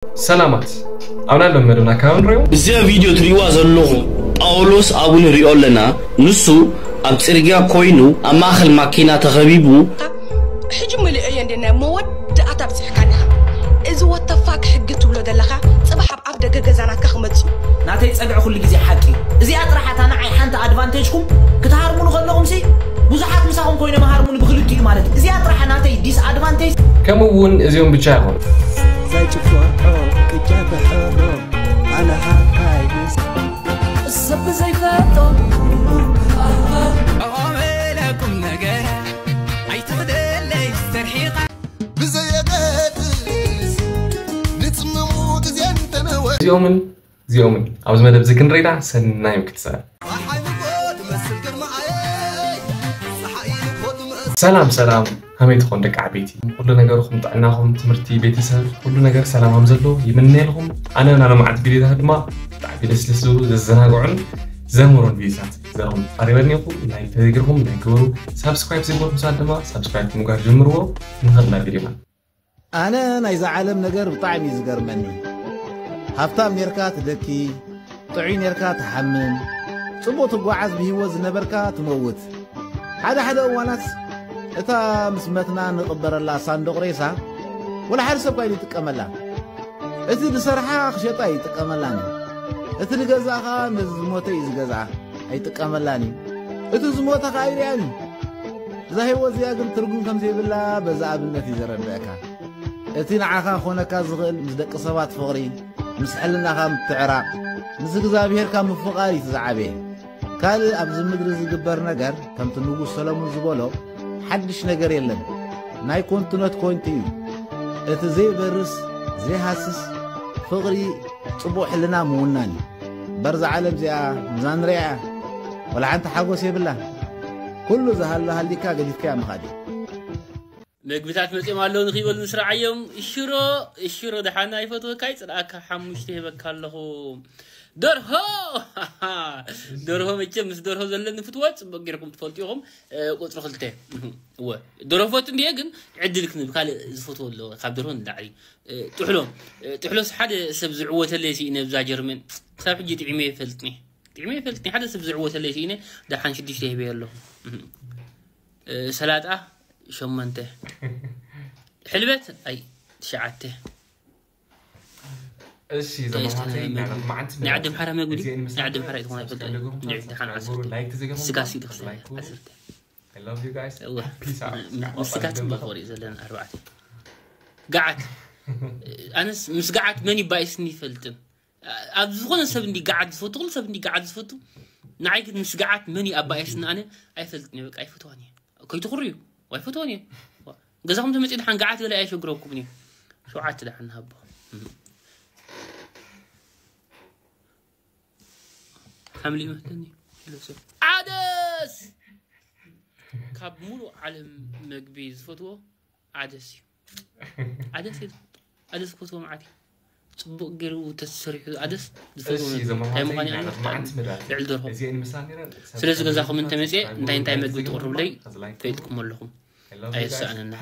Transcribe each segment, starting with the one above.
ሰላማት ኣብና ሎም መደብና ካብ ንሪኦ እዚኣ ቪድዮ ትሪእዋ ዘለኹም ጳውሎስ ኣብኡ ንሪኦ ኣለና። ንሱ ኣብ ጽርግያ ኮይኑ ኣብ ማእኸል ማኪና ተኸቢቡ ሕጂ ምልኦ እየ እንደ ናይ መወዳእታ ብፅሕካ ኣለኻ። እዚ ወተፋ ክሕጊ ትብሎ ዘለኻ ፅባሕ ኣብ ኣፍ ደገ ገዛ ናትካ ክመፅእ እዩ። ናተይ ፀግዒ ኩሉ ግዜ ሓቂ እዩ። እዚኣ ጥራሕ እታ ንዓይ ሓንቲ ኣድቫንቴጅኩም ክትሃርሙኒ ከለኹም ሲ ብዙሓት ምሳኹም ኮይኖም ይሃርሙኒ ብክልቲኡ ማለት እዩ። እዚኣ ጥራሕ ናተይ ዲስኣድቫንቴጅ ከምኡ እውን እዚኦም ብቻ ይኾኑ ዘይጭፍዖ ቅጫ ብሕሮ ኣነ ሓካይ ምስ ሰብ ዘይፈጦ ኦመለኩም ነገር ኣይትኽደለይ ስተርሒኻ ብዘየገድስ ንጽምሙ ግዜ እንተነወ እዚኦምን እዚኦምን ኣብዚ መደብ እዚ ክንረዳ ሰናይ ምክትሳል ፀሓይ ንጎ ትመስል ግርማኣየ ፀሓይ ንጎ ትመስል ሰላም ሰላም ከመይ ትኾን ደቂ ዓበይቲ ኩሉ ነገርኹም ጥዕናኹም ትምህርቲ ቤተሰብ ኩሉ ነገር ሰላም ከም ዘሎ ይምነየልኹም ኣነ ናሎማዓንቲ ቪዲዮታት ድማ ብጣዕሚ ደስ ደስ ዝብሉ ዘዘናግዑን ዘምህሩን ቪዲዮታት ዘኹም ቀሪበልኒኹ ላይክ ተዘይገርኩም ላይክ ግበሩ ሳብስክራይብ ዘይገርኩም ሰባት ድማ ሳብስክራይብ ምግባር ጀምርዎ ንኸድና ቪዲዮና ኣነ ናይዛ ዓለም ነገር ብጣዕሚ እዩ ዝገርመኒ። ሃብታም ኔርካ ትደኪ፣ ጥዑይ ኔርካ ትሓምም፣ ጽቡቕ ትጓዓዝ ብህይወት ዝነበርካ ትመውት። ሓደ ሓደ እዋናት እታ ምስ መትና ንቕበረላ ሳንዱቕ ሬሳ ወላ ሓደ ሰብ ኳ ይጥቀመላ። እቲ ዝሰርሓ ክሸጣ ይጥቀመላን እዩ። እቲ ዝገዛእኻ ነዚ ዝሞተ እዩ ዝገዝኣ ኣይጥቀመላን እዩ። እቲ ዝሞተ ኸዓ ይሪኣን እዩ። እዛ ህይወት እዚኣ ግን ትርጉም ከም ዘይብላ በዛ ኣብነት እዩ ዘረድአካ። እቲ ንዓኻ ክኾነካ ዝኽእል ምስ ደቂ ሰባት ፍቕሪ፣ ምስ ሕልናኻ ምትዕራቕ፣ ምስ እግዚኣብሄርካ ምፍቓር እዩ እቲ ዝዓበየ። ካልእ ኣብዚ ምድሪ ዝግበር ነገር ከምቲ ንጉስ ሰሎሞን ዝበሎ ሓድሽ ነገር የለን። ናይ ኮንቱነት ኮንቱ እዩ። እቲ ዘይበርስ ዘይሃስስ ፍቕሪ ጽቡቕ ሕልና ምውናን እዩ። እምበር እዛ ዓለም እዚኣ ምዛ ንሪኣ እያ። ወላ ሓንቲ ሓጎስ የብላን። ኩሉ ዝሃሎ ሃሊካ ገዲፍካያ ምኻድ እዩ። መግብታት መፅኦም ኣለዉ ንክይበሉ ንስርዓዮም ሽሮ ሽሮ ደሓን ኣይፈትወካ ይፅልኣካ ሓሙሽተ ይህበካ ኣለኹ ደርሆ ደርሆ መቸም ምስ ደርሆ ዘለኒ ፍትወት ፅቡቅ ገይርኩም ትፈልጡ ኢኹም ቁፅሪ ክልተ እወ ደርሆ ፈቱ እንዲየ ግን ዕድል ክንብ ካልእ ዝፈትዎ ኣለዎ ካብ ደርሆ ንላዕሊ ጥሕሎ ጥሕሎስ ሓደ ሰብ ዝዕወተለይ ስኢነ ብዛ ጀርመን ክሳብ ሕጂ ጥዒመ ይፈልጥኒ ጥዒመ ይፈልጥኒ ሓደ ሰብ ዝዕወተለይ ስኢነ ደሓን ሽዱሽተ ይህበየ ኣለኹ ሰላጣ ሸሞንተ ሕልበት ኣይ ትሽዓተ እሺ ዘማማተይ ናይ ዓዲ ምሓራ መግቢ ናይ ዓዲ ምሓራ ይትኾን ኣይፈልጥን እንድዒ ደሓን ዓሰርተ ስጋ ሲዲ ክልተ ዓሰርተ ምስጋ ፅቡቅ ወሪኡ ዘለና ኣርባዕተ ገዓት ኣነስ ምስ ገዓት መን ይባይስኒ ይፈልጥን ኣብ ዝኾነ ሰብ እንዲ ገዓት ዝፈቱ ኩሉ ሰብ እንዲ ገዓት ዝፈቱ ንዓይ ግን ምስ ገዓት መን እዩ ኣባየስኒ ኣነ ኣይፈልጥን እየ በቃ ኣይፈትዋን እየ ከይትኹርዩ ኣይፈትዎን እየ ገዛኹም ተመፅኡ ደሓን ገዓት ገለ ኣየሸግረኩምን እዩ ሸውዓተ ደሓን ንሃቦ ሓምሊ ይመስለኒ ዓደስ ካብ ሙሉእ ዓለም መግቢ ዝፈትዎ ዓደስ እዩ ዓደስ እዩ ዝፈትዎ ዓደስ ክፈትዎ መዓት እዩ ፅቡቅ ገይሩ ተሰሪሑ ኣደስ ዝፈትዎ እንታይ ምኳን ይዓኒ ልዕል ደርሆ ስለዚ ገዛኹም እንተመፅየ እንታይ እንታይ መግቢ ትቕርብለይ ፈይጥኩም ኣለኹም ኣይሰኣነና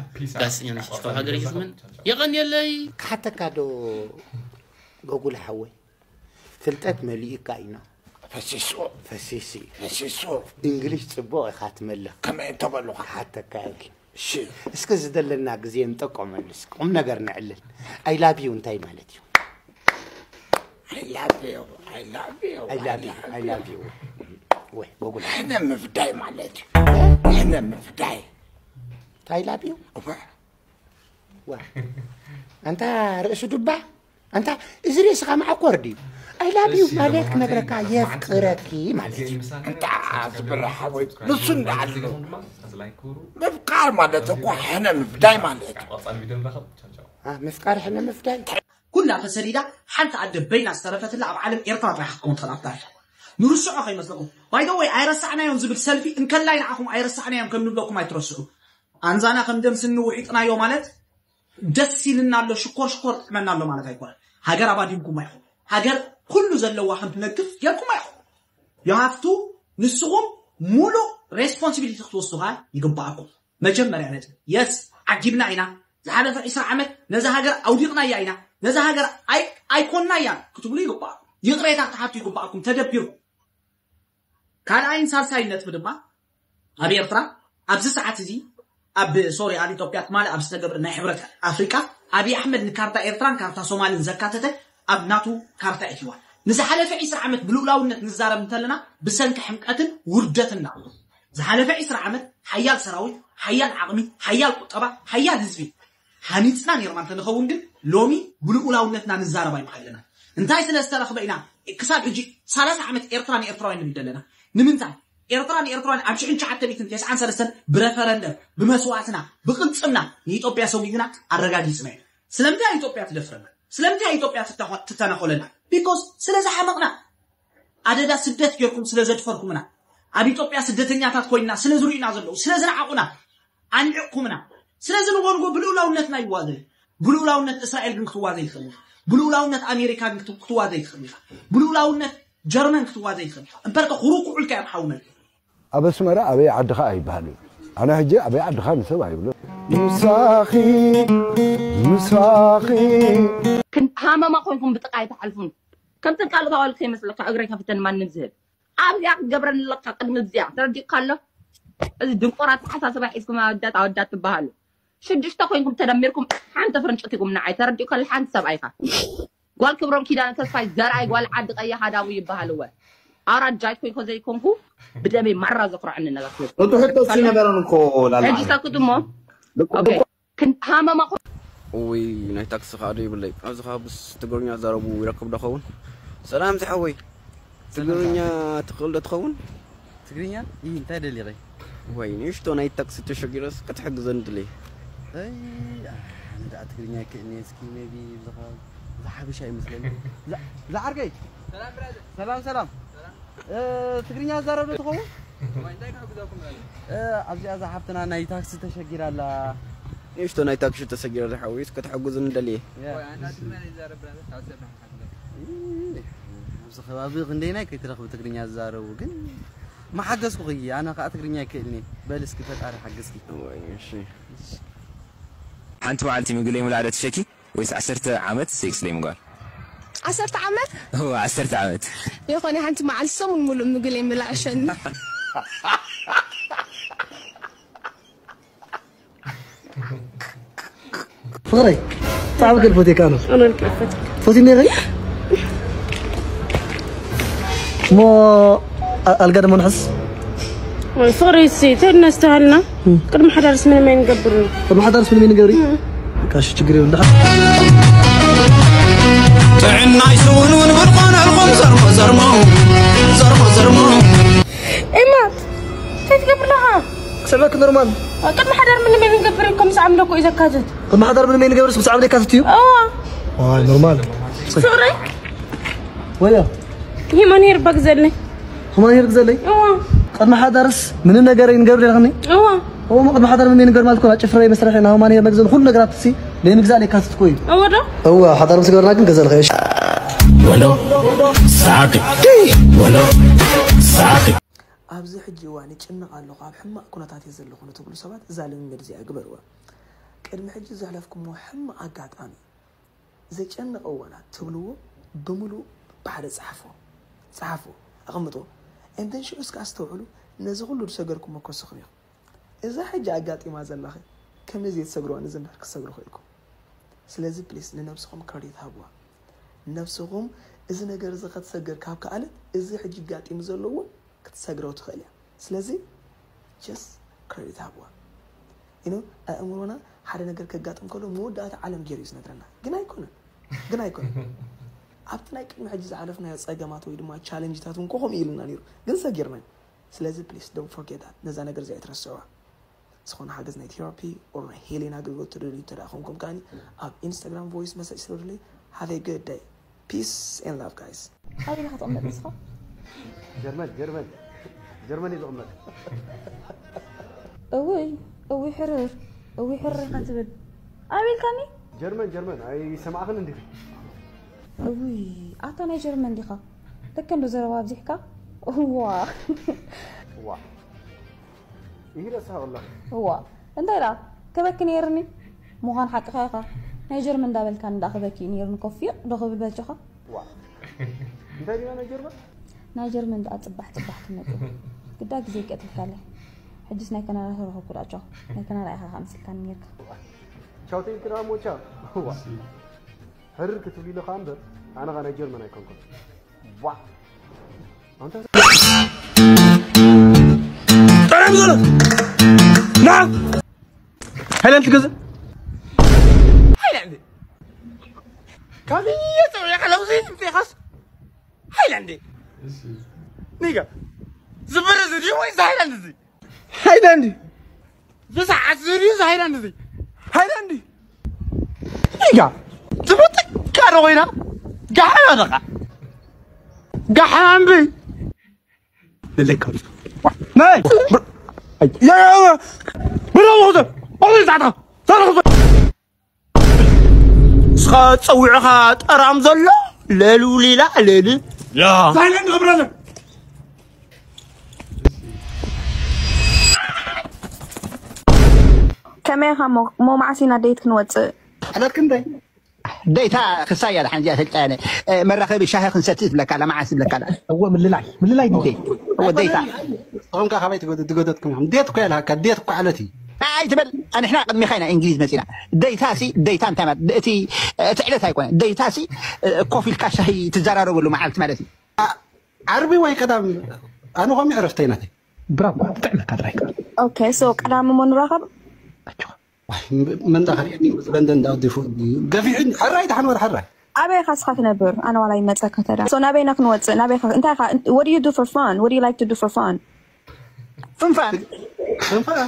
ጋስኛ ንሽሽቶ ሃገር ይስምን የቐንየለይ ክሓተካ ዶ ጎጉል ሓወይ ፍልጠት መሊኡካ ኢኖ ፈሲሱ ፈሲሲ ፈሲሱ እንግሊሽ ጽቡቕ ኢኻ ትመልኽ ከመይ እንተበሉኻ ክሓተካ እየ እሺ እስከ ዝደለና ግዜ ንጠቀመሉ እስኪ ቁም ነገር ነዕልል I love you እንታይ ማለት እዩ I love you I love you I love you I love you ወይ ጎጉል ሕነ ምፍዳይ ማለት እዩ ሕነ ምፍዳይ እንታይ love you ኣንታ ርእሱ ዱባ ኣንታ እዚ ርእስኻ መዓኮር ድዩ I love you ማለት ክነግረካ የፍቅረኪ ማለት እዩ እንታ ዝብርሓ ወይ ንሱ እንዳዓሉ ምፍቃር ማለት እኮ ሕነ ምፍዳይ ማለት እዩ ምፍቃር ሕነ ምፍዳይ ኩላ ተሰዲዳ ሓንቲ ኣደ በይና ዝተረፈትላ ኣብ ዓለም ኤርትራ ጥራሕ ክትከውን ትኽእል ኣብታ ንርስዖ ከይመስለኩም ባይደወይ ኣይረሳዕናዮን ዝብል ሰልፊ እንከላይ ንዓኹም ኣይረሳዕናዮም ከም ንብለኩም ኣይትረስዑ ኣንዛና ከም ደም ስኒ ውሒጥናዮ ማለት ደስ ኢልና ኣሎ ሽኮር ሽኮር ጥዕመና ኣሎ ማለት ኣይኮነን ሃገር ኣባዲምኩማ ኢኹም ሃገር ኩሉ ዘለዋ ከም ትነግፍ ጌርኩማ ኢኹም you have to ንስኹም ሙሉእ responsibility ክትወስዱ ከዓ ይግባኣኩም መጀመርያ ነጥቢ yes ዓጊብና ኢና ዝሓለፈ ዕስራ ዓመት ነዛ ሃገር ኣውዲቕናያ ኢና፣ ነዛ ሃገር ኣይኮንናያን ክትብሉ ይግባእ። ይቕሬታ ክትሓቱ ይግባእኩም ተደቢርኩም። ካልኣይን ሳልሳይን ነጥቢ ድማ ኣብ ኤርትራ ኣብዚ ሰዓት እዚ ኣብ ሶሪ ኣብ ኢትዮጵያ ትማሊ ኣብ ዝተገብረ ናይ ሕብረት ኣፍሪቃ ኣብይ ኣሕመድ ንካርታ ኤርትራን ካርታ ሶማልን ዘካተተ ኣብ ናቱ ካርታ እትዋ ንዝሓለፈ ዕስራ ዓመት ብልኡላውነት ንዛረብ እንተለና ብሰንኪ ሕምቀትን ውርደትና ዝሓለፈ ዕስራ ዓመት ሓያል ሰራዊት ሓያል ዓቕሚ ሓያል ቁጠባ ሓያል ህዝቢ ሃኒፅና ነርና እንተንኸውን ግን ሎሚ ብልኡላውነትና ንዛረብ ኣይምሃለና እንታይ ስለ ዝተረኽበ ኢና ክሳብ ሕጂ ሰላሳ ዓመት ኤርትራ ንኤርትራውያን ንብል ዘለና ንምንታይ ኤርትራ ንኤርትራውያን ኣብ ሽሕን ትሽዓተ ሚእትን ተስዓን ሰለስተን ብረፈረንደም ብመስዋእትና ብቅልፅምና ንኢትዮጵያ ሰጒግና ኣረጋጊፅና ኢና ስለምንታይ ኢትዮጵያ ትደፍረና ስለምንታይ ኢትዮጵያ ትተናኾለና because ስለ ዝሓመቕና ኣደዳ ስደት ጌርኩም ስለ ዘድፈርኩምና ኣብ ኢትዮጵያ ስደተኛታት ኮይንና ስለ ዝርእዩና ዘለዉ ስለ ዝነዓቑና ኣንዕቕኩምና ስለዚ ንጎንጎ ብልኡላውነትና ይዋዘ ብልኡላውነት እስራኤል ግን ክትዋዘ ይኽእል ኢኻ ብልኡላውነት ኣሜሪካ ግን ክትዋዘ ይኽእል ኢኻ ብልኡላውነት ጀርመን ክትዋዘ ይኽእል ኢኻ እምበርከ ኩሩኩዑልካ እዮም ሓውመል ኣብ ኣስመራ ኣበይ ዓድኻ ኣይበሃል እዩ ኣነ ሕጂ ኣበይ ዓድኻ ንሰብ ኣይብሎ ምሳኺ ምሳኺ ሃመማ ኮይንኩም ብጥቃ ኣይትሓልፉን ከምተን ካልኦት ኣዋልድ ከይመስለካ እግረይ ከፊተ ንማንም ዝህብ ኣብዚኣ ክትገብረኒ ኣለካ ቅድሚ እዚኣ ተረዲእካ ኣሎ እዚ ድንቆር ኣተሓሳስባ ሒዝኩም ኣወዳት ኣወዳት ትበሃሉ ሽዱሽተ ኮይንኩም ተደሚርኩም ሓንቲ ፍርንጭት ኢኩም ንዓይ ተረዲእካ ኣሎ ሓንቲ ሰብኣይካ ጓል ክብሮም ኪዳነ ተስፋይ ዘርኣይ ጓል ዓዲ ቀይሕ ሃዳዊ ይበሃል እወ ኣውራጃይት ኮይንኮ ዘይኮንኩ ብደመይ ማራ ዘኩርዐኒ ነገር እቱ ሕቶ እሱ ነበረን እኮ ላላ ሕጂ ሰክት እሞ ሃመማ እውይ ናይ ታክሲ ከዓ ዶ ይብለይ ኣብዚ ከዓ ብስ ትግርኛ ዛረቡ ይረክብ ዶ ኸውን ሰላም ዝሓወይ ትግርኛ ትኽእል ዶ ትኸውን ትግርኛ ይህ እንታይ ደሊቀ ወይ ንእሽቶ ናይ ታክሲ ተሸጊረስ ክትሕግዘን ድልየ ኣይ ኣነ ደኣ ትግርኛ ይክእልኒ እስኪ ሜቢ ዝሓብሻ ይመስለኒ ዝዓርከይ ሰላም ሰላም ትግርኛ ዝዛረብ ዶ ትኸውን ኣብዚኣ እዛ ሓፍትና ናይ ታክሲ ተሸጊራ ኣላ ንእሽቶ ናይ ታክሲ ተሰጊረ ዝሓወይስ ከተሐጉዝኒ ደልየ ኣብዚ ከባቢ ክንደይናይ ከይትረኽቢ ትግርኛ ዝዛረቡ ግን መሓገዝኩኺ ኣነ ከዓ ትግርኛ ይክእልኒ በል እስኪ ፈጣሪ ሓግዝኪ ሓንቲ መዓልቲ ምግለይ ሙላዕዶ ትሸኪ ወይስ ዓሰርተ ዓመት ሴክስ ለይ ምጓል? ዓሰርተ ዓመት? እወ ዓሰርተ ዓመት። የኾነ ሓንቲ መዓልቲ ሰሙን ሙሉእ ምግብ ለይ ምላዕ ሸኒ። ፍቕረይ ብጣዕሚ ግን ፈትየካ ኣሎ። ኣነ ልክዕ ፈትየካ። ፈትዩ ነይረ። እሞ ኣልጋ ደሞ ንሕስ? ፍቕሪ ሲ ተድና ዝተሃልና ቅድሚ ሓዳርስ ምንም ኣይንገብርን። ቅድሚ ሓዳርስ ምንም ኣይንገብሪ። ካሽ ችግር የብሉ። ጥዕና ይስውኑን ብርቆነልኩም ዘርሞ ዘርሞ ዘርሞ ዘርሞ ኢማት እንታይ ትገብር ኣለኻ? ክስዕበክ ኖርማል። ቅድሚ ሓዳር ምንም ኣይንገብር እዩ ከም ሰዓም ደኮ እዩ ዘካትት። ቅድሚ ሓዳር ምንም ኣይንገብርስ ብሰዓም ዘይካትት እዩ? እዋ። ዋይ ኖርማል። ፍቕረይ ወያ ሂማን ሄር ባግ ዘለይ። ሂማን ሄር ግዘለይ? እዋ። ቅድሚ ሓዳርስ ምንም ነገር ኣይንገብር ኢልክኒ? እዋ። እሞ ቅድሚ ሓዳር ምንም ኣይንገብር ማለት እኮ ጭፍራ መስርሒ ና ሂማን ሄር መግዘል ኩሉ ነገራት ሲ ለምግዛል የካትት እኮ እዩ። እዋ ዶ? እዋ ሓዳር ምስ ገበርና ግን ገዘልካ እሺ። ወሎ ሳቂ ወሎ ሳቂ ኣብዚ ሕጂ እዋን ይጭነቕ ኣለኹ፣ ኣብ ሕማቕ ኩነታት እየ ዘለኹ ንትብሉ ሰባት እዛ ልምምድ እዚኣ ግበርዋ። ቅድሚ ሕጂ ዘሕለፍኩምዎ ሕማቕ ኣጋጣሚ፣ ዘጨንቕ እዋናት ትብልዎ ብምሉእ ብሓደ ጸሓፍዎ። ጸሓፍዎ፣ ኣቐምጥዎ። And then ሽዑ እስከ ኣስተውዕሉ፣ ነዚ ኹሉ ዝሰገርኩሞ ከስኹም ኢኹም። እዛ ሕጂ ኣጋጢማ ዘላኸ ከመይ ዘይትሰግርዋ ነዚ እምበር ክትሰግሩ ኽኢልኩም። ስለዚ ፕሊስ ንነብስኹም ክረዲት ሃብዋ። ነብስኹም እዚ ነገር እዚ ኸትሰግር ካብ ከኣለት እዚ ሕጂ ኣጋጢሙ ዘሎ እውን ክትሰግሮ ትኽእል እያ። ስለዚ just credit ሃብዋ። You know ኣእምሮና ሓደ ነገር ከጋጥም ከሎ መወዳእታ ዓለም ገይሩ እዩ ዝነግረና። ግን ኣይኮነን። ግን ኣይኮነን። ኣብቲ ናይ ቅድሚ ሕጂ ዝሓለፍናዮ ጸገማት ወይ ድማ ቻለንጅታት እውን ከምኡ ኢሉና ነይሩ። ግን ሰጊርናዮ። ስለዚ please don't forget that ነዛ ነገር እዚኣ ኣይትረስዕዋ። ዝኾነ ሓገዝ ናይ ቴራፒ or ናይ ሂሊንግ ኣገልግሎት ትደልዩ እንተ ደኣ ኾንኩም ከኣ ኣብ ኢንስታግራም ቮይስ መሰጅ ስደዱለይ። Have a good day. Peace and love guys. ኣበይ ኢኻ ትቕመጥ ንስኻ? ጀርመን ጀርመን ጀርመን እየ ዝቕመጥ። እውይ እውይ ሕርር እውይ ሕርር ኢኻ ትብል ኣበይ ኢልካኒ? ጀርመን ጀርመን ኣይሰማዕኽን እንዲኺ? እውይ ኣታ ናይ ጀርመን ዲኻ? ደከ እንዶ ዘረባ ኣብዚሕካ? እዋ ዋ ይህ ረሳህ ወላሂ። እዋ እንታይ ደኣ ክበኪ ነይርኒ? ምዃን ሓቅኻ ኢኻ። ናይ ጀርመን እንዳበልካኒ ደኣ ክበኪ ነይሩ ንኮፊቕ ዶ ክብል በጃኻ? ዋ እንታይ ዲና ናይ ጀርመን ናይ ጀርመን ደኣ ጽባሕ ጽባሕ ትመጽእ። ግዳ ግዜ ቀቲልካለይ። ሕጅስ ናይ ከናዳ ተረኸብኩ ደኣ ቻው። ናይ ከናዳ ኢኻ ከምስልካኒ ነይርካ። ቻው ተይልክና እሞ ቻው ዋ ሕርር ክትብሊ ኢለኻ እምበር ኣነ ኸ ናይ ጀርመን ኣይኮንኩን ዋ ኣንተ ጠረም ዘሎ ና ሃይላንድ ትገዝእ ሃይላንድ ካብ የፀውዒ ከለውዚ እንቴኻስ ሃይላንድ ኒጋ ዝበረ ዝድዩ ወይስ ሃይላንድ እዚ ሃይላንድ ዝሰዓት ዝድዩ እዚ ሃይላንድ እዚ ሃይላንድ ኒጋ ትብጥቃ ዶ ኮይና ጋሓና ደኻ ጋሓና እምቢ ንለካ ናይ ብራውተ ኦይ ጻዕታ ሰረኹ ስኻ ጸዊዕኻ ጠራም ዘሎ ለሉ ሊላ ለል ላ ሳይለንት ብራዘር ከመይ ኢኻ ሞ ሞ መዓስ ኢና ደይት ክንወፅእ? ሕለት ክንደይ ደይታ ክሳያ ሓንዚኣ ሰልጣነ መራኸቢ ሻሂ ክንሰቲ ትብለካ ኣላ መዓስ ትብለካ ኣላ እወ ምልላይ ምልላይ ድዩ ደይት እወ ደይታ ንስኹም ከ ካበይ ትገደትኩም ኢኹም ዴት እኮ ያልሃካ ዴት እኮ ዓለት እዩ ኣይትበል ኣንሕና ቅድሚኻ ኢና እንግሊዝ መፂና ደይታ ሲ ደይታ እንታይ ማለት እቲ እቲ ዕለት ኣይኮነ ደይታ ሲ ኮፍ ኢልካ ሻሂ ትዘራረበሉ መዓልቲ ማለት እዩ ዓርቢ ወይ ቀዳም ኣነ ኮሚ ዕረፍተይ ናተይ ብራኳ ትጥዕመካ ጥራይ ኦኬ ሶ ቀዳሚ እሞ ንራኸብ መን ዳ ከሪአኒ ለንደን ዳ ዲፉ ገፊዕን ሕራይ ዳሓን ወር ሕራይ ኣበይ ኢኻ እስኻ ትነብር ኣነ ዋላ ይመፀካ ተዳ so ናበይና ክንወፅእ ናበይ ኢኻ እንታይ ኢኻ what do you do for fun what do you like to do for fun ፍንፋን ፍንፋን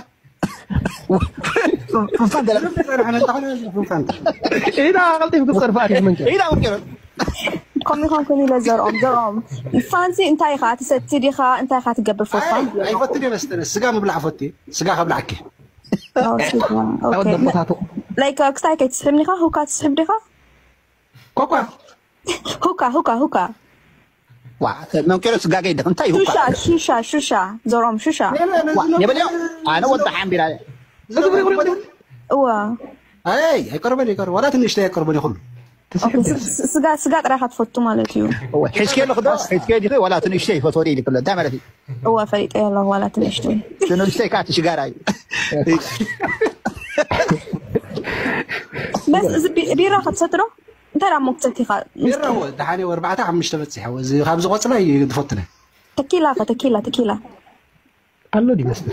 ፍንፋን ደለ ፍንፋን ኢዳ ቀልጢፍ ክፀርፋ ኣሪፍ መንከ ኢዳ ወርቀ ኮሚኾም ኮሚለ ዘርኦም ዘርኦም ፋንሲ እንታይ ኢኻ ትሰቲ ዲኻ እንታይ ኢኻ ትገብር for fun ኣይፈትን እየ መስተ ስጋ ምብላዕ ፈት ስጋ ከብላዕኪ like ክስታይ ከይትስሕብኒ ኢኻ ሁካ ትስሕብ ዲኻ ኮኳ ሁካ ሁካ ሁካ ዋ መንቀሎ ስጋገ ይደኽ እንታይ ሁካ ሹሻ ሹሻ ሹሻ ዞሮም ሹሻ የበልዮ ኣነ ወጣ ሓምቢራ እዋ ኣይ ኣይቀርበን ይቀርብ ዋላ ትንሽተይ ኣይቀርበን ይኹሉ ስጋ ስጋ ጥራይ ኢኻ ትፈቱ ማለት እዩ ሒዝከ ኣለኹ ዶ ሒዝከ ዲኸ ዋላ ትንሽተይ ይፈትዎ ኢልክሎ እንታይ ማለት እዩ እዋ ፈሊጠ ኣለኹ ዋላ ትንሽተይ ትንሽተይ ከዓ ትሽጋራ እዩ በስ እዚ ቢራ ክትሰቲ ዶ እንታይ ዳ ሞክተት ኢኻ ቢራ ደሓነ ወርባዕተ ሓሙሽተ በፂሐ እዚ ካብዚ ቆፅላ እዩ ዝፈትነ ተኪላ ኸ ተኪላ ተኪላ ኣሎ ድዩ መስተ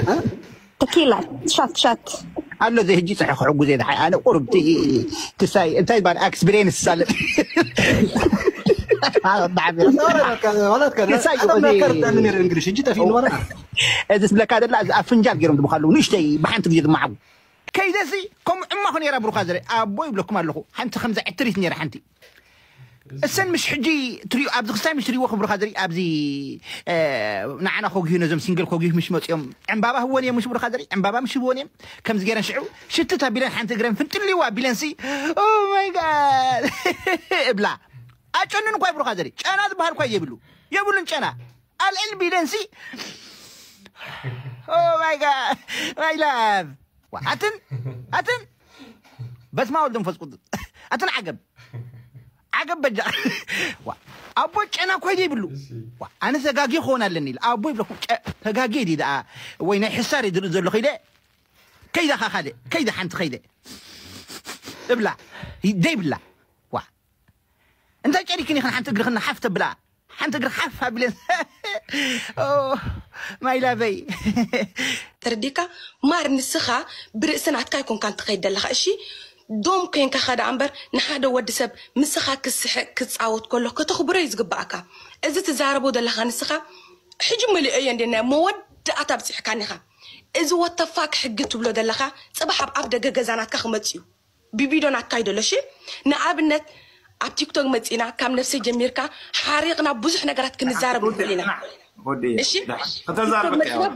ተኪላ ሻት ሻት ኣሎ ዘይ ሕጂ ፀሐ ክሕጉዘ ዝሓይ ኣነ ቁርብቲ ክሳይ እንታይ ባል ኣክስፒሪየንስ ሳለ እዚ ዝብለካ ደላ ኣብ ፍንጃል ገይሮም ዝብካ ኣለዉ ንእሽተይ ብሓንቲ ግዜ ዝመዓጉ ከይደሲ ከምኡ ዕማኹ ነይራ ብሩኻ ዘረ ኣቦ ይብለኩም ኣለኹ ሓንቲ ከምዛ ዕትሪት ነይራ ሓንቲ እሰን ምሽ ሕጂ ትሪኡ ኣብዚ ክሳይ ምሽ ትሪዎ ክብሩኻ ዝርኢ ኣብዚ ንዓና ኮጊሁ ነዞም ሲንግል ኮጊሁ ምሽ መፅኦም ዕምባባ ህወን እዮም ምሽ ብሩኻ ዝርኢ ዕምባባ ምሽ ህወን እዮም ከምዚ ገይረን ሽዑ ሽትት ኣቢለን ሓንቲ እግረን ፍንጥልዋ ኣቢለን ሲ ማይ ጋድ እብላ ኣጨኑን እኳ ይብሩኻ ዘርኢ ጨና ዝበሃል እኳ የብሉ የብሉን ጨና ኣልዕል ቢለን ሲ ማይ ጋድ ማይ ላቭ ኣትን ኣትን በስማ ወልድ መንፈስ ቅዱስ ኣትን ዓገብ ዓገብ በጃ ኣቦ ጨና ኮይደ ይብሉ ኣነ ተጋጊ ክኾን ኣለኒ ኢለ ኣቦ ይብለኩ ተጋጊ ዲ ደኣ ወይ ናይ ሕሳር ይድርኢ ዘሎ ከይደ ከይደ ኻ ካልእ ከይደ ሓንቲ ከይደ እብላ ደይብላ ዋ እንታይ ጨሪክኒ ኸን ሓንቲ እግሪ ኸን ሓፍ ተብላ ሓንቲ እግሪ ሓፍ ኣቢለን ማይ ላቨይ ተረዲካ ማር ንስኻ ብርእሲ ናትካ ኣይኮንካ እንትኸይድ ዘለኻ እሺ ዶም ኮንካ ኸዳ እምበር ንሓደ ወዲ ሰብ ምስኻ ክስሕቅ ክፃወት ከሎ ከተኽብሮ እዩ ዝግባኣካ እዚ ትዛረቦ ዘለኻ ንስኻ ሕጂ መሊኦ እየ እንደ ናይ መወዳእታ ኣብፅሕካኒ ኢኻ እዚ ወተፋክ ሕጊ ትብሎ ዘለኻ ፅባሕ ኣብ ኣፍ ደገ ገዛ ናትካ ክመፅእ እዩ ቢቢዶ ናካይዶ ኣሎ እሺ ንኣብነት ኣብ ቲክቶክ መፂና ካብ ነፍሰይ ጀሚርካ ሓሪቕና ብዙሕ ነገራት ክንዛረብ ንኽእል ኢና እሺ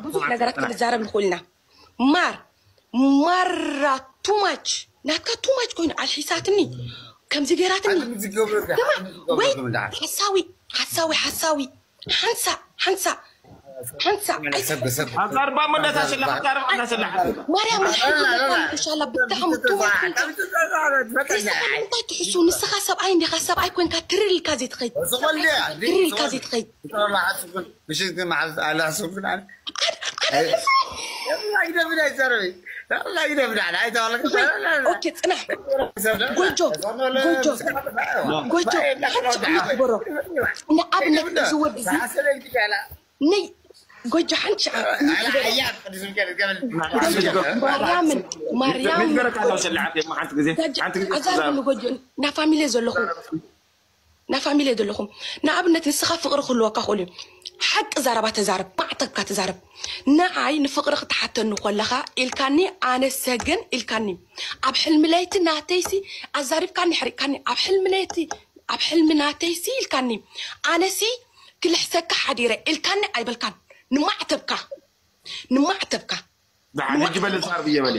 ብዙሕ ነገራት ክንዛረብ ንኽእል ኢና ማር ማራ ቱማች ናትካ ቱማች ኮይኑ ኣልሒሳትኒ ከምዚ ገይራትኒ ወይ ሓሳዊ ሓሳዊ ሓሳዊ ሓንሳ ሓንሳ ሓንሳእ ኣይ- ኣዛርባ እሞ እንዳታሸላ ክዛረብ እንዳሸላ ሓንሳእ ማርያም ንሓሻላ ብጣዕሚ ትዋት እንታይ ትሕሱ ንስኻ ሰብኣይ እንዲኻ ሰብኣይ ኮንካ ትርልካ ዘይትኸይድ ትርልካ ዘይትኸይድ ምሽት ግን መሓዝ ኣለ ሓስብኩን ኣነ ላግደብዳ ይሰርቢ ላግደብዳ ኣይተዋለክ ኦኬ ፅናሕ ጎጆ ጎጆ ጎጆ ሓንቲ ሽዓ ክበሮ ንኣብነት እዚ ወዲ እዚ ነይ ጎጆ ሓንቲ ሽዓ ማርያምን ማርያም ንገረካ ኣለዉ ሸላ ሓንቲ ግዜ ሓንቲ ግዜ ኣዛርብሉ ጎጆ እና ፋሚሊ ዘለኹም ናብ ፋሚሊ ዘለኹም ንኣብነት ንስኻ ፍቕሪ ክህልወካ ክእሉ እዩ ሓቂ ዘረባ ተዛረብ ማዕተብካ ተዛረብ ንዓይ ንፍቕሪ ክትሓተኒ ኮለኻ ኢልካኒ ኣነሰ ግን ኢልካኒ ኣብ ሕልሚ ለይቲ ናተይሲ ኣዛሪብካኒ ሕሪቅካኒ ኣብ ሕልሚ ለይቲ ኣብ ሕልሚ ናተይሲ ኢልካኒ ኣነሲ ክልሕሰካ ሓዲረ ኢልካኒ ኣይበልካን ንማዕተብካ ንማዕተብካ ደሓን ሕጂ በል ዛር ብየ በል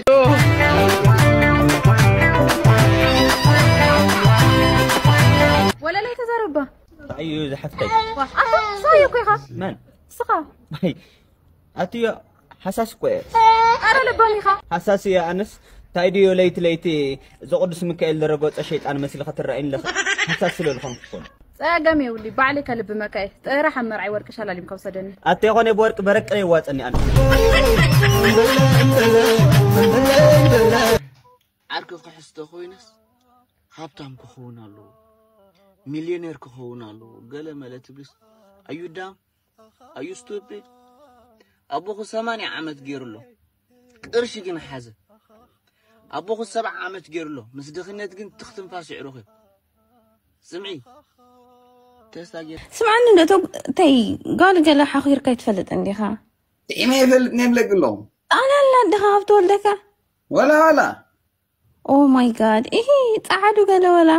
ወለላይ ተዛረባ እዩ ዝሓፍተይ ኣቶ ሳየ እኮ ኢኻ መን ስኻ ኣትዮ ሓሳስ እኮ እየ ኣረ ለባም ኢኻ ሓሳስ እየ ኣነስ እንታይ ድዮ ለይቲ ለይቲ እዚ ቅዱስ ሚካኤል ዝረገጾ ሸይጣን መስሊ ክትረኣይኒ ኣለኻ ሓሳስ ስለ ዝኾንኩ እኮ ጸገም የብሉ ባዕለይ ከልቢ መካየ ጥራሕ ኣብ መርዓይ ወርቂ ሸላሊም ከውሰደኒ ኣተ ይኾነ ብወርቂ በረቂ ይዋፀኒ ኣነ ዓርኪ ክሕዝቶ ኮይነስ ሃብታም ክኸውን ኣለዎ ሚልዮኔር ክኸውን ኣለዎ ገለ መለ ትብልስ ኣዩ ዳም ኣዩ ስቱፒድ ኣቦኹ ሰማንያ ዓመት ገይሩ ኣሎ ቅርሺ ግን ሓዘ ኣቦኹ ሰብዓ ዓመት ገይሩ ኣሎ ምስ ድኽነት ግን ትኽትንፋስ ይዕሩኽ እዩ ስምዒ ተስታ ገይሩ ስምዓኒ እንዶ እተይ ጓል ገለ ሓኺርካ ይትፈልጥ እንዲኻ ጥዒመ ይፈልጥ ነብለቂ ኣለኹ ኣላላ ኣደኻ ካብ ተወልደካ ወላ ወላ ኦ ማይ ጋድ ኢሂ ጸዓዱ ገለ ወላ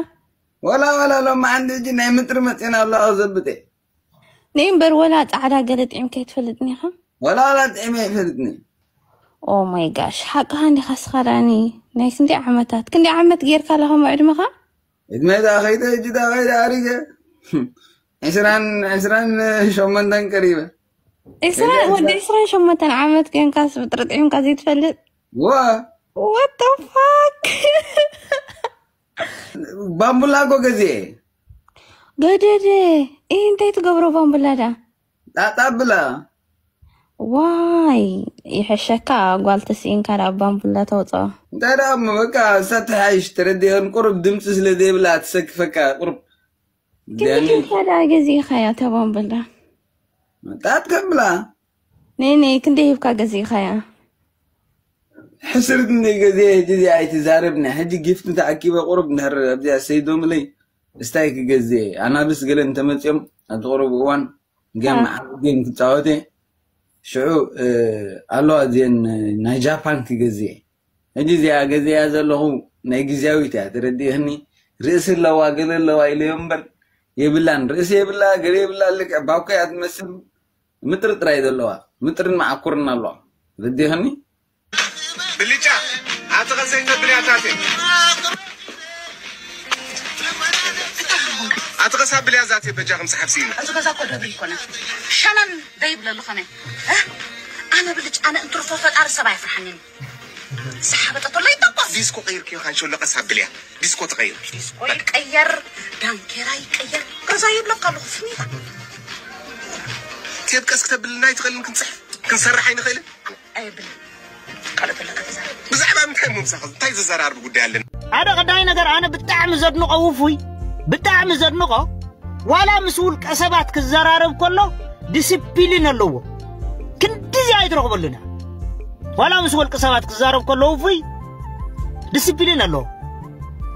ወላ ወላ ሎም ዓንዲ እጂ ናይ ምጥሪ መፅና ኣለዋ ዘብጠ ነይ እምበር ወላ ጻዕዳ ገለ ጥዒምካ ይትፈልጥኒ ኢኻ ወላ ወላ ጥዒመ ይፈልጥኒ ኦ ማይ ጋሽ ሓቅኻ እንዲኻ ስኻ ዳኒ ናይ ክንደይ ዓመታት ክንደይ ዓመት ጌርካ ኣለኻ ዕድመኻ ዕድመ ዳ ኸይተ እጂ ዳ ኸይደ ኣሪገ ዕስራን ዕስራን ሸሞንተን ቀሪበ ዕስራ ወዲ ዕስራን ሸሞንተን ዓመት ኮንካስ ብጥርጥዒምካ ዘይትፈልጥ ዋ What the fuck ባምቡላ እኮ ገዚኤ ገደደ ይህ እንታይ ትገብሮ ባምቡላ ዳ ጣጣ ብላ ዋይ ይሕሸካ ጓል ተስኢንካ ዳ ባምቡላ ተውፅኦ እንታይ ደኣ እሞ በቃ እሳ ትሓይሽ ተረዲአን ቁሩብ ድምፂ ስለ ዘይብላ ትሰክፈካ ቁሩብ ክንዲ ኬድካ ዳ ገዚእኻያ እታ ባምቡላ ጣት ከብላ ነይ ነይ ክንደይ ሂብካ ገዚእኻያ ሕስርት እንደ ገዜ ሕጂ እዚኣ ኣይትዛረብኒ ሕጂ ጊፍት ተኣኪበ ቁሩብ እንድሕር ኣብዚኣ ሰይዶምለይ እስታይ ክገዝእ ኣናብስ ገለ እንተመፅኦም ኣብቲ ቁሩብ እዋን ገም ዓብ ገም ክፃወት ሽዑ ኣለዋ እዚአን ናይ ጃፓን ክገዝእ ሕጂ እዚኣ ገዚኣ ዘለኹ ናይ ግዜያዊት እያ ተረዲእኒ ርእሲ ኣለዋ ገለ ኣለዋ ኢለዮ እምበር የብላን ርእሲ የብላ ገለ የብላ ልክዕ ባኮ እያ ትመስል ምጥርጥራይ ዘለዋ ምጥርን መዓኩርን ኣለዋ ተረዲእኒ ብልጫ ኣቲ ኸሰኝ ተብልያ ታቴ ኣቲ ኸሳ ብልያ ዛቴ በጃ ከም ሰሓብ ሲኢና እዚ ገዛ እኮ ደብሪ ይኮነ ሸነን ደይብለሉ ኸነ ኣነ ብልጫ ኣነ እንትርፎ ፈጣሪ ሰብ ኣይፍርሓንን ዝሓበጠቶ ለይተኮስ ዲስኮ ቀይርክዮ ካንሾሎ ቀሳ ብልያ ዲስኮ ተቐይር ዲስኮ ይቀየር ዳንኬራ ይቀየር ገዛ ይብለካ ኣለኹ ፍኒታ ቴብ ቀስ ክተብልና ኣይትኽእልን ክንፅሕፍ ክንሰርሕ ኣይንኽእልን ኣይብል ካልኦት ኣለካ ተዛረብ ብዛዕባ ምንታይ እሞ ምሳኻ እንታይ ዘዘራርብ ጉዳይ ኣለና ሓደ ቀዳይ ነገር ኣነ ብጣዕሚ ዘድንቆ ውፉይ ብጣዕሚ ዘድንቆ ዋላ ምስ ውልቀ ሰባት ክዘራረብ ከሎ ዲስፕሊን ኣለዎ ክንድዚ ኣይትረኽበሉን ዋላ ምስ ወልቂ ሰባት ክዛረብ ከሎ ውፉይ ዲስፕሊን ኣለዎ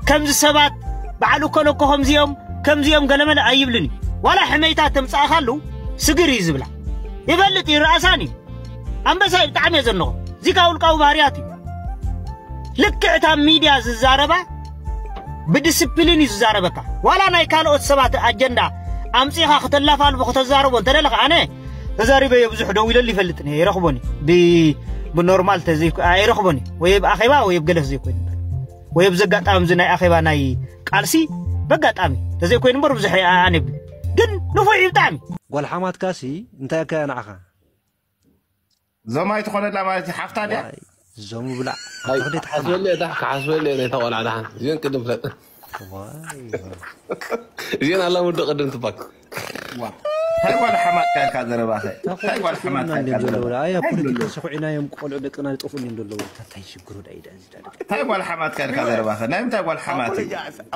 ከምዚ ሰባት በዓል እኮ ነኮ ከምዚኦም ከምዚኦም ገለመለ ኣይብልን እዩ ዋላ ሕመይታ ተምፃእኻሉ ስግር እዩ ዝብላ ይፈልጥ እዩ ረኣሳን እዩ ኣንበሳ እዩ ብጣዕሚ እየ ዘንቆ እዚ ካብ ውልቃዊ ባህርያት እዩ ልክዕ እታ ሚድያ ዝዛረባ ብዲስፕሊን እዩ ዝዛረበካ ዋላ ናይ ካልኦት ሰባት ኣጀንዳ ኣምፂኻ ክተላፋልፎ ክተዛረቦ እንተደለኻ ኣነ ተዛሪበዮ ብዙሕ ደው ኢለሉ ይፈልጥ እየ ይረኽቦን እዩ ብኖርማል ተዘይኮ ኣይረኽቦን እዩ ወይ ኣብ ኣኼባ ወይ ኣብ ገለ ተዘይኮይኑ እምበር ወይ ኣብዚ ኣጋጣሚ እዚ ናይ ኣኼባ ናይ ቃልሲ በጋጣሚ ተዘይኮይኑ እምበር ብዙሕ ኣነ ግን ንፉዕ እዩ ብጣዕሚ ጓል ሓማትካሲ እንታይ ከያ ንዓኻ ዞማይ ትኾነላ ማለት እዩ ሓፍታ ድያ? ዞም ብላዕ ክሓስበለ እታ ክሓስበለ ነታ ቆልዓ ደሓን እዚን ቅድም ፍለጥ። እዚን ኣላ ሙዶ ቅድም ትባክ። እንታይ ጓል ሓማትካ ኢልካ ዘረባኸ እንታይ ጓል ሓማትካ ኢልካ ዘረባ ኣያ ፖለቲካ ሰኩዒና እዮም ቆልዑ ደቅና ዝጠፉ እዮም ዘለዉ። እንታይ ሽግሩ ዳይ ዳዚ ዳይ እንታይ ጓል ሓማትካ ኢልካ ዘረባኸ ናይ ምንታይ ጓል ሓማት እዩ?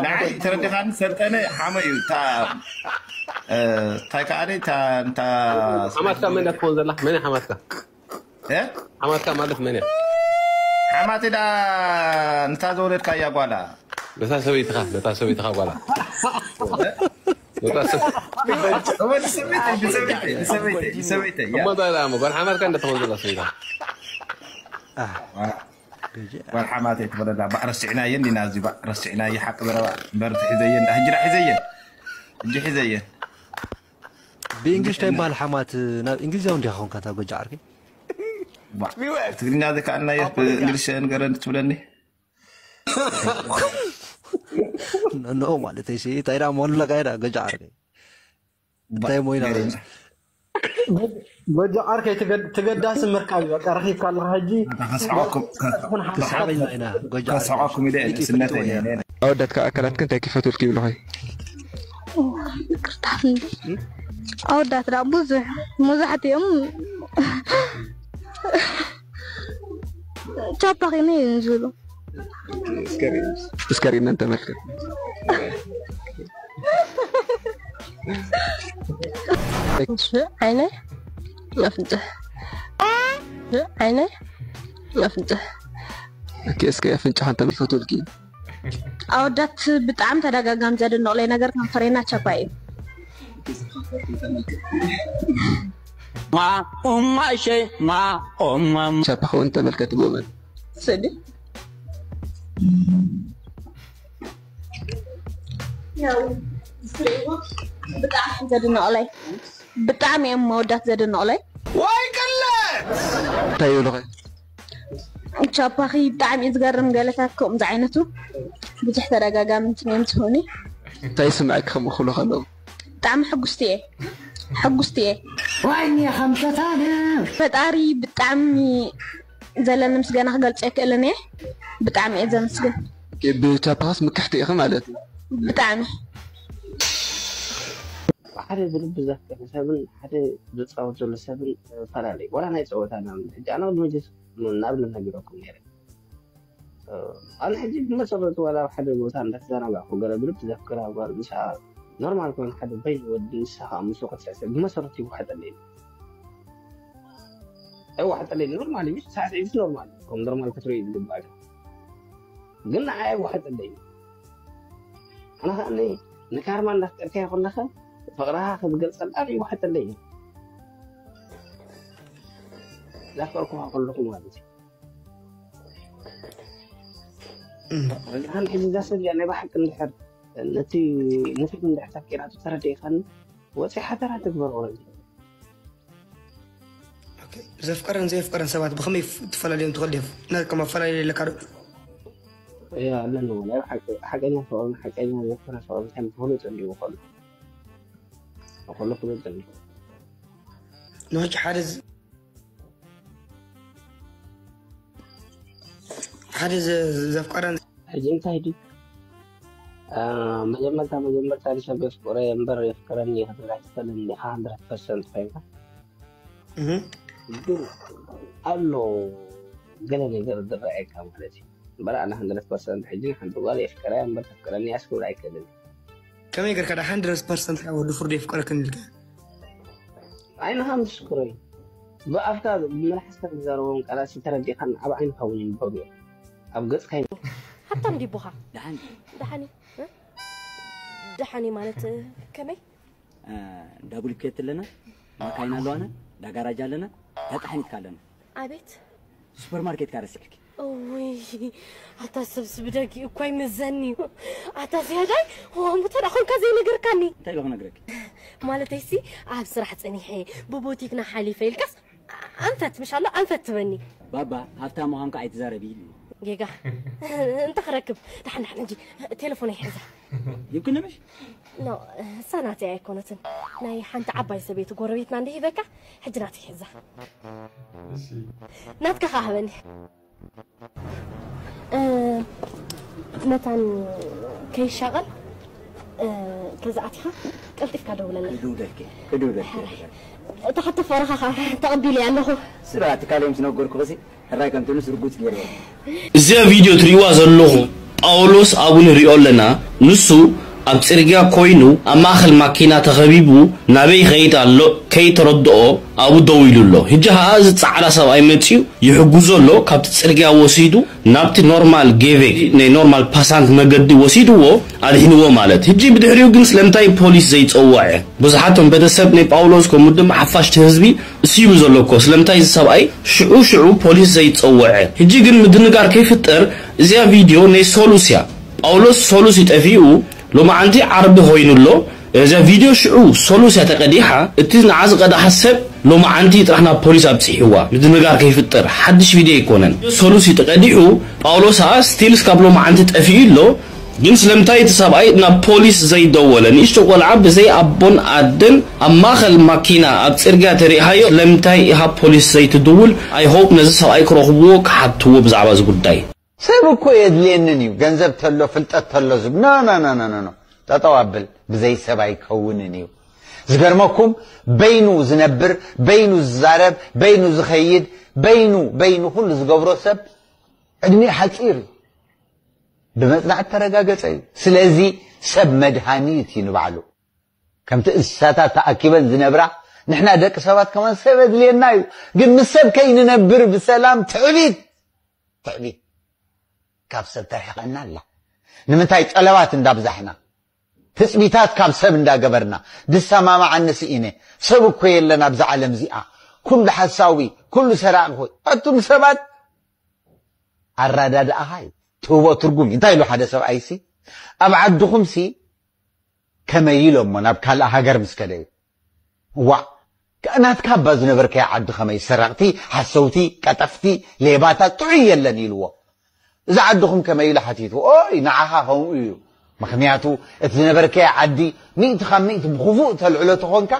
ንዓይ ተረዲኻኒ ሰልጠነ ሓመ እዩ እታ እንታይ ከዓደ እታ እንታ ሓማትካ መን እያ ትኾን ዘላ? መን እያ ሓማትካ? ሓማትካ ማለት መን እያ? ሓማት ዳ ንታ ዘወለድካያ ጓላ ነታ ሰበይትኻ ነታ ሰበይትኻ ጓላ ነታ ሰብ ወዲ ሰበይተይ ንሰበይተይ ንሰበይተይ ንሰበይተይ እያ። እሞ እንታይ ደኣ እሞ ጓል ሓማትካ እንደ ትኸውን ዘላ ሰበይታ ጓል ሓማተይ ትበለላ ባዕ ረሲዕናየን ዲና እዚ ባዕ ረሲዕናየ ሓቂ ዘረባ እምበር ሕዘየን ዳ ሕጂ ዳ ሕዘየን ሕጂ ሕዘየን ብእንግሊሽ እንታይ ይበሃል ሓማት? ናብ እንግሊዛዊ እንዲኻ ኾንካ እታ ጎጃ ዓርከይ። ትግርኛ ዘይከኣልናዮ ብእንግሊሽ ንገረኒ ትብለኒ። ኖ ማለት እሺ እንታይ ዳ ሞላ ካይዳ ጎጃ ዓርከይ። እንታይ ሞይና ጎጃ ዓርከይ ትገዳሲ ምርካብ እዩ። በቃ ረኺብካ ኣለኻ ሕጂ ከስሕቐኩም ክስሓቕ ኢና ኢና ጎጃ ዓርከይ። ከስሕቐኩም ኢለ እየ ንእስነተይ ነይረ። ኣወዳት ካብ ኣካላትክን እንታይ ክፈትውልኪ ይብልኺ? ይቅርታ ኣወዳት ዳ ብዙሕ መብዛሕትኦም ቻፓ ኺነ እዮም ዝብሉ። እስከ ሪእና እንተመልከት ዓይነ ኣፍንጭ ዓይነ ኣፍንጭ እስከ ኣፍንጫ እንተመልከትልኪ ኣወዳት ብጣዕሚ ተደጋጋሚ ዘደንቕለይ ነገር ከንፈረይና ቻፓ እዩ። ማ ኡማ እሸ ማ ኡማ ቻፓ ኸውን ተመልከት ብኡመን ስእሊ ብጣዕሚ ዘደንቕለይ ብጣዕሚ እዮም መወዳት ዘደንቕለይ። ወይ ቅለት እንታይ ይብሉኸ? ቻፓኺ ብጣዕሚ እዩ ዝገርም ገለታት ከምኡ ዝዓይነቱ ብዙሕ ተደጋጋሚ እንትን እዮም ዝህቡኒ። እንታይ ይስምዐኪ ከምኡ ክብሉ ከለዉ? ብጣዕሚ ሕጉስቲ እየ ሕጉስቲ እየ። ዋይኒ ከምተታነ ፈጣሪ ብጣዕሚ ዘለኒ ምስጋና ክገልጾ ኣይክእልን እየ። ብጣዕሚ እየ ዘመስግን። ብቻፓስ ምክሕቲ ኢኺ ማለት እዩ። ብጣዕሚ ሓደ ብልቢ ዘፍቅር ሰብን ሓደ ዝፃወት ዘሎ ሰብን ፈላለዩ ዋላ ናይ ፀወታ ናብ ሕጂ ኣነ ቅድሚ ሕጂ ንኣብነት ነጊረኩም ነይረ ኣነ ሕጂ ብመሰረቱ ዋላ ኣብ ሓደ ቦታ እንዳተዘናጋዕኩ ገለ ብልቢ ዘፍቅራ ጓል ምሳ ኖርማል ኮይኑ ሓደ በይኑ ወዲ ንሳ ከዓ ምስኡ ክትስዕስዕ ብመሰረቱ ይዋሕጠለይ ኣይዋሕጠለይ ኖርማል እዩ ሳዕስዒት ኖርማል ከም ኖርማል ክትርኢ ዝግባእ ግን ንዓይ ኣይዋሕጠለይ ኣነ ከዓ ንካርማ እንዳፍቀርካዮ ከለካ ፍቅርካ ክትገልፀላ ይዋሕጠለይ እዩ ዘፍቀርኩካ ከለኩ ማለት እዩ ሕዚ እዛ ሰብ እዚኣ ናይ ብሓቂ እንድሕር ነቲ ንፊት እንድሕር ተፍቂራቶ ተረዲእካኒ ወፂ ሓተራ ትግበር ኦረዲ ዘፍቀረን ዘየፍቀረን ሰባት ብከመይ ትፈላለዮም ትኽእል ዲኹም? ናትኩም ኣፈላለየ ኣለካ ዶ? እያ ኣለኒ ናይ ሓቂ ሓቀኛ ፍቕርን ሓቀኛ ዘይኮነ ፍቕርን ከም ብፍሉጥ እንዲሁ ከሎ ከሎ ፍሉጥ እንዲሁ ንሕጂ ሓደ ሓደ ዘፍቀረን ሕጂ እንታይ ድዩ መጀመርታ መጀመርታ ንሰብ የፍቅሮ እምበር የፍቅረኒ ክትብል ኣይትኽእልን ኢኻ hundred percent ኮይንካ ግን ኣሎ ገለ ነገር ዝረኣየካ ማለት እዩ እምበር ኣነ hundred percent ሕጂ ንሓንቲ ጓል የፍቅረያ እምበር ተፍቅረኒ እያ ክብል ኣይክእልን ከመይ ገርካ ዳ hundred percent ወዲ ፍርዲ የፍቅረክን ኢልካ ዓይንኻ ምስክሮ እዩ ብኣፍካ ብመልሓስካ ትዛረቦም ቃላት ተረዲእካ ኣብ ዓይንካ እውን ይንበቡ እዮም ኣብ ገፅካ ሃብታም ዲቦኻ ደሓን ደሓን ደሓን ማለት ከመይ እንዳ ቡልኬት ኣለና ማካይና ኣለዋና እንዳ ጋራጅ ኣለና እንዳ ጣሕኒትካ ኣለና ኣቤት ሱፐርማርኬት ካ ረሲዕኪ ወይ ኣታ ሰብስ ብደጊ እኳ ይመዘኒ ኣታ ዝያዳይ እሞ ተዳ ኮንካ ዘይነገርካኒ እንታይ ኢለ ክነግረኪ ማለተይሲ ኣብ ስራሕ ፀኒሐ ብቦቲክና ሓሊፈ ኢልካስ ኣንፈት ምሻሎ ኣንፈት ትበኒ ባባ ሃብታም ምዃንካ ኣይትዛረቢ ኢሉ ጌጋ እንተ ክረክብ ዳሕና ሕጂ ቴሌፎን ይሕዛ ይብክኒ ምሽ ኖ እሳ ናተይ ኣይኮነትን ናይ ሓንቲ ዓባይ ሰበይቲ ጎረቤትና እንደ ሂበካ፣ ሕጂ ናተይ ሕዛ። ናትካ ከኣ ሃበኒ። እ፣ መታን ከይሻቐል፣ እ፣ ከዛ ኣቲኻ ቀልጢፍካ ደውለለይ። ክድውለልኪ፣ ክድውለልኪ። ሕራይ። እታ ሕቶ ፈረኻ ከኣ ተቐቢለያ ኣለኹ። ስራ ትካለዮም ዝነገርኩ ኸሲ ሕራይ ከም ትብልስ ርጉጽ ገይረ። እዚኣ ቪድዮ ትርእይዋ ዘለኹም ጳውሎስ ኣቡ ንሪኦ ኣለና። ንሱ ኣብ ጽርግያ ኮይኑ ኣብ ማእከል ማኪና ተኸቢቡ ናበይ ይኸይድ ኣሎ ከይተረድኦ ኣብኡ ደው ኢሉ ኣሎ። ሕጂ ኸኣ እዚ ጻዕዳ ሰብኣይ መጺኡ ይሕግዞ ኣሎ። ካብቲ ጽርግያ ወሲዱ ናብቲ ኖርማል ጌቬ ናይ ኖርማል ፓሳንት መገዲ ወሲድዎ ኣድሒንዎ ማለት። ሕጂ ብድሕሪኡ ግን ስለምንታይ ፖሊስ ዘይጸወዐ? ብዙሓቶም ቤተሰብ ናይ ጳውሎስ ከምኡ ድማ ሓፋሽቲ ህዝቢ እሱ ይብሉ ዘሎ እኮ። ስለምንታይ እዚ ሰብኣይ ሽዑ ሽዑ ፖሊስ ዘይጸወዐ? ሕጂ ግን ምድንጋር ከይፍጠር እዚኣ ቪድዮ ናይ ሶሉስ እያ። ጳውሎስ ሶሉስ ይጠፊኡ ሎማዓንቲ ዓርቢ ኮይኑ ኣሎ። እዚኣ ቪድዮ ሽዑ ሶሉስ እያ ተቀዲሓ። እቲ ንዓ ዝቀዳሓ ሰብ ሎማዓንቲ ጥራሕ ናብ ፖሊስ ኣብጺሕዋ። ምድንጋር ከይፍጠር ሓድሽ ቪድዮ ኣይኮነን። ሶሉስ እዩ ተቀዲሑ። ጳውሎስ ኣ ስቲልስ ካብ ሎማዓንቲ ጠፊኡ ኣሎ። ግን ስለምንታይ እቲ ሰብኣይ ናብ ፖሊስ ዘይደወለ? ንእሽቶ ቆልዓ ብዘይ ኣቦን ኣደን ኣብ ማእከል ማኪና ኣብ ጽርግያ ተሪእኻዮ ስለምንታይ ኢኻ ፖሊስ ዘይትድውል? I hope ነዚ ሰብኣይ ክረኽብዎ ክሓትዎ ብዛዕባ እዚ ጉዳይ። ሰብ እኮ የድልየንን እዩ፣ ገንዘብ ተሎ፣ ፍልጠት ተሎ ዝብ-፣ ኖ፣ ኖ፣ ኖ፣ ኖ፣ ኖ፣ ኖ። ጠጠው ኣብል፣ ብዘይ ሰብ ኣይከውንን እዩ። ዝገርመኩም፣ በይኑ ዝነብር፣ በይኑ ዝዛረብ፣ በይኑ ዝኸይድ፣ በይኑ፣ በይኑ ኩሉ ዝገብሮ ሰብ ዕድሚኡ ሓጺር እዩ። ብመጽናዕቲ ተረጋገጸ እዩ። ስለዚ ሰብ መድሃኒት እዩ ንባዕሉ። ከምቲ እንስሳታት ተኣኪበን ዝነብራ፣ ንሕና ደቂ ሰባት ከማን ሰብ የድልየና እዩ። ግን ምስ ሰብ ከይንነብር ብሰላም ትዕቢት፣ ትዕቢት ካብ ሰብ ተርሕቐና ኣላ። ንምንታይ ጠለባት እንዳብዛሕና፣ ትጽቢታት ካብ ሰብ እንዳገበርና፣ ድሰማማዓኒ ስኢነ፣ ሰብ እኮ የለን ኣብዛ ዓለም እዚኣ፣ ኩሉ ሓሳዊ፣ ኩሉ ሰራቒ ኮይ-፣ ኣቱም ሰባት ኣረዳድኣኻ እዩ ትህቦ ትርጉም እዩ። እንታይ ኢሉ ሓደ ሰብኣይሲ፣ ኣብ ዓድኹምሲ ከመይ ኢሎሞ ናብ ካልእ ሃገር ምስ ከደዩ? ዋእ፣ ከ-፣ ናትካ እባ ዝነበርከያ ዓዲ ከመይ? ሰረቕቲ፣ ሓሰውቲ፣ ቀጠፍቲ፣ ሌባታት ጥዑይ የለን ኢልዎ። እዚ ዓድኹም ከመይ ኢሉ ሓቲቱ? ኦይ፣ ንዓኻ ከምኡ እዩ። ምኽንያቱ፣ እቲ ዝነበርከያ ዓዲ ሚእቲ ካብ ሚእቲ ብኽፉእ ተልዕሎ ተኾንካ፣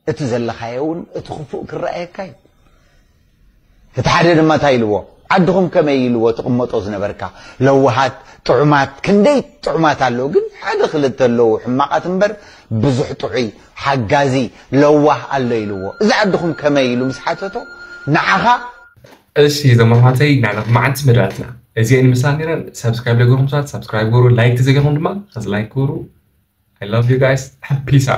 እቲ ዘለኻዮ እውን እቲ ክፉእ ክረኣየካ እዩ። እቲ ሓደ ድማ እንታይ ኢልዎ? ዓድኹም ከመይ ኢልዎ ትቕመጦ ዝነበርካ? ለዋሃት፣ ጥዑማት፣ ክንደይ ጥዑማት ኣለዉ፣ ግን ሓደ ክልተ ኣለዉ ሕማቓት እምበር፣ ብዙሕ ጥዑይ፣ ሓጋዚ፣ ለዋህ ኣሎ ኢልዎ። እዚ ዓድኹም ከመይ ኢሉ ምስ ሓተቶ፣ ንዓኻ እሺ፣ እዞም ኣሕዋተይ፣ ናይ ሎማዓንቲ መደባትና እዚኤን ምሳን ነይረን። ሰብስክራይብ ዘይገበርኩም ሰባት ሰብስክራይብ ገበሩ፣ ላይክ ተዘይገርኩም ድማ ከዚ ላይክ ገበሩ። I love you guys. Peace out.